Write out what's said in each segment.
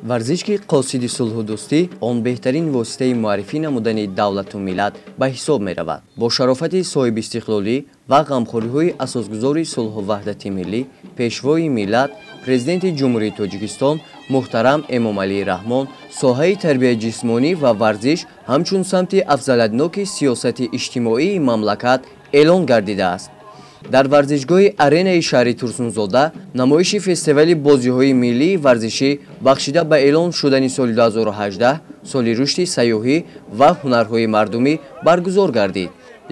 Варзиш, ки қосиди сулҳу дӯстӣ, он беҳтарин воситаи муаррифӣ намудани давлату миллат ба ҳисоб меравад. Бо шарофати соҳибистиқлолӣ ва ғамхориҳои асосгузори сулҳу ваҳдати миллӣ, Пешвои миллат, Президенти Ҷумҳурии Тоҷикистон муҳтарам Эмомалӣ Раҳмон, соҳаи тарбияи ҷисмонӣ ва варзиш ҳамчун самти афзалиятноки сиёсати иҷтимоии мамлакат эълон гардидааст. Дар варзишгоҳи аренаи шаҳри Турсунзода намоиши фестивали бозиҳои миллии варзишӣ, бахшида ба эълон шудани соли 2018 соли рушди сайёҳӣ ва ҳунарҳои мардумӣ, баргузор гардид.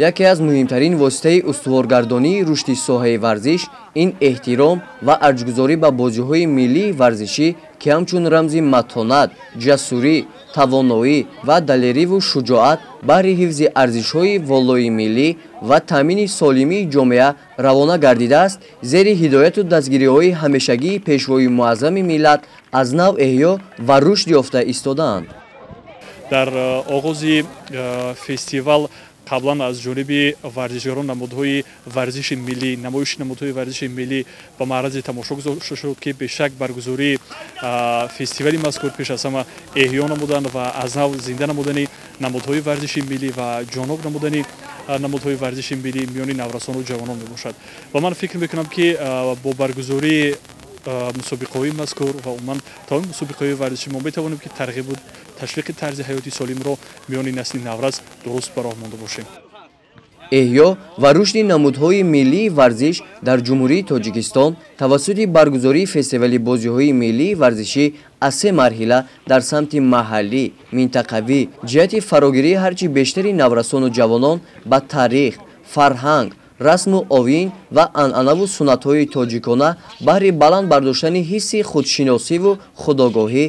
Яке аз муҳимтарин воситаи устуворгардонии рушди соҳаи варзиш ин эҳтиром ва арҷгузорӣ ба бозиҳои миллии варзишӣ, ки ҳамчун рамзи матонат, ҷасурӣ, тавоноӣ ва далериву шуҷоат баҳри ҳифзи арзишҳои волои миллӣ ва таъмини солимии ҷомеа равона гардидааст, зери ҳидояту дастгириҳои ҳамешагии Пешвои муаззами миллат аз нав эҳё ва рушд ёфта истодаанд. Дар оғози фестивал қаблан аз ҷониби варзишгарон намудҳои варзиши миллӣ, намоиши намудҳои варзиши миллӣ ба маърази тамошо гузошта шуд, ки бешак баргузории фестивали мазкур пеш аз ҳама эҳё намудан ва аз нав зинда намудани намудҳои варзиши миллӣ ва ҷоноб намудани намудҳои варзиши миллӣ миёни наврасону ҷавонон мебошад. Ва ман фикр мекунам, ки бо баргузории мусобиқаҳои мазкур ва умуман тамоми мусобиқаҳои варзишӣ мо метавонем, ки тарғибу ташвиқи тарзи ҳаёти солимро миёни насли наврас дуруст ба роҳ монда бошем. Эҳё ва рушди намудҳои миллии варзиш дар Ҷумҳурии Тоҷикистон тавассути баргузории фестивали бозиҳои миллии варзишӣ аз се марҳила дар самти маҳаллӣ, минтақавӣ, ҷиҳати фарогирии ҳарчи бештари наврасону ҷавонон ба таърих, фарҳанг, расму овин ва анъанаву суннатҳои тоҷикона, баҳри баланд бардоштани ҳисси худшиносиву худогоҳӣ,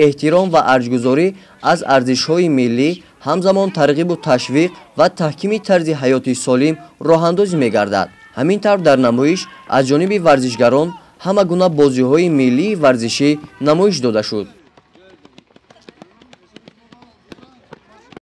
эҳтиром ва арҷгузорӣ аз арзишҳои миллӣ, ҳамзамон тарғибу ташвиқ ва таҳкими тарзи ҳаёти солим роҳандозӣ мегардад. Ҳамин тавр, дар намоиш аз ҷониби варзишгарон ҳама гуна бозиҳои миллии варзишӣ намоиш дода шуд.